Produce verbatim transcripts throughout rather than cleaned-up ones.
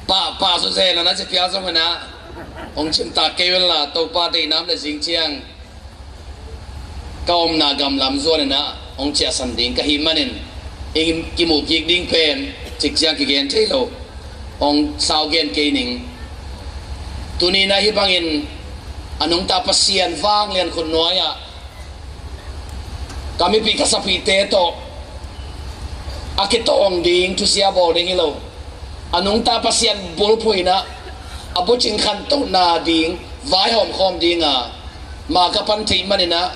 Pah, pah suzen a na ci pial zong hi na, hong cimtak kei un la, Topa deihna om le zing ciang ka omna gam lam zuan in ah hong ciahsan ding ka hih manin, i kimuh kik ding pen cik ciang kigen thei lo, hong sau gen kei ning. Tuni in ah hih bangin a nungta Pasian vanglian khut nuai-ah ka mipih ka sapihte tawh a kitawng ding thusia bawl ding hi lo, a nungta Pasian bulphuh in ah a bucing khantohna ding vaihawm khawm ding a, ma ka pan theih manin ah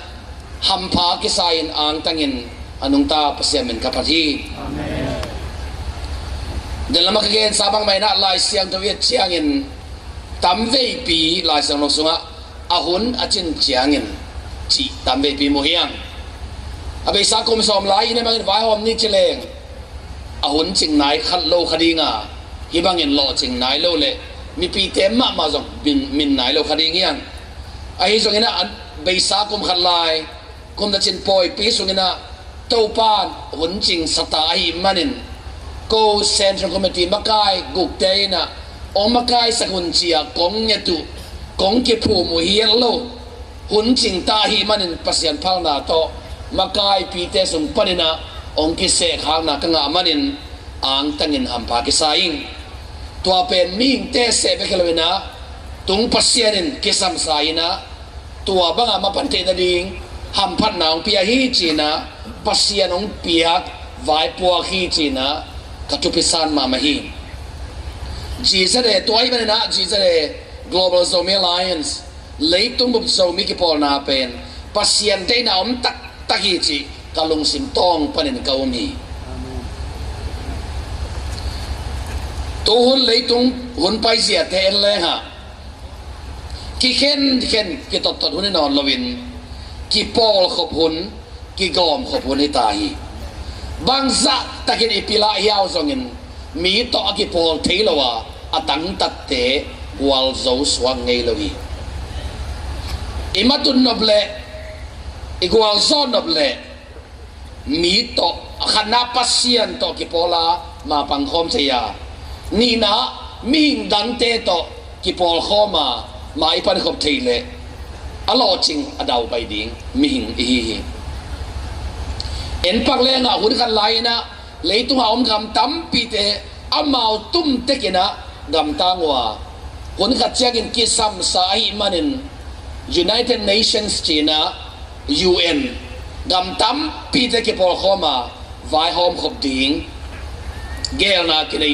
hampha kisa in angtangin a nungta Pasian min ka phat hi. Amen. Den lamah ka gensa bangmah in ah Lai Siangtho i et ciangin tamveipi Lai Siangtho sungah a hun a cin ciangin cih tamveipi mu hi hang. A beisa kum sawm lai i ne bangin vaihawm ni ci leng a hun cing nai khat lo kha ding a, hih bangin lawhcing nai lo le mipite mahmah zong min, min nai lo kha ding hi hang. Ahi zongin ah a beisa kum khat lai kum tacin pawipi sungin ah Topa in hun cingsa ta ahih manin, ko Central Committee makai gukte in ah hong makaisak un ci-a kong nget uh, kong kiphum uh hi het lo. Hun cing ta ahih manin Pasian phalna tawh makaipite sung panin ah hong kisehkhakna ka ngah manin angtangin hampha kisa ing. Tua pen mihingte seh bek hi lo in ah, tung Pasian in kisamsa in ah, tua banga mapan theih nading hamphatna hong pia hi ci-in ah Pasian hong piak vaipuak hi ci-in ah ka thupi san mahmah hi. G Z A, tua ahih manin ah G Z A, Global Zomi Alliance, leitung bup Zomi kipawlna pen Pasian deihna om taktak hi cih ka lungsim tawng panin ka um hi. Tuhun leitung hun paiziate en leng ah kikhenkhen kitottot hun hi nawn loin kipawlkhop hun, kigawmkhop hun hi ta hi. Bangzah takin i pil ah hiau zongin mi tawh a kipawl thei lo a, a tangtatte gualzo suak ngei lo hi. I matut nop leh i gualzawh nop leh mi tawh, a khatna Pasian tawh kipawl a, ma pangkhawm thei a, nihna mihing dangte tawh kipawlkhawm a, ma i pankhop thei leh a lawhcing a daupai ding mihing i hi hi. En pak leng ah hun khat lai in ah leitungah om gam tampite amau tum tekin ah gamtang uh a, hun khat ciangin kisamsa ahih manin United Nations ci-in ah U N gam tampite kipawlkhawm a, vaihawmkhop ding geelna kinei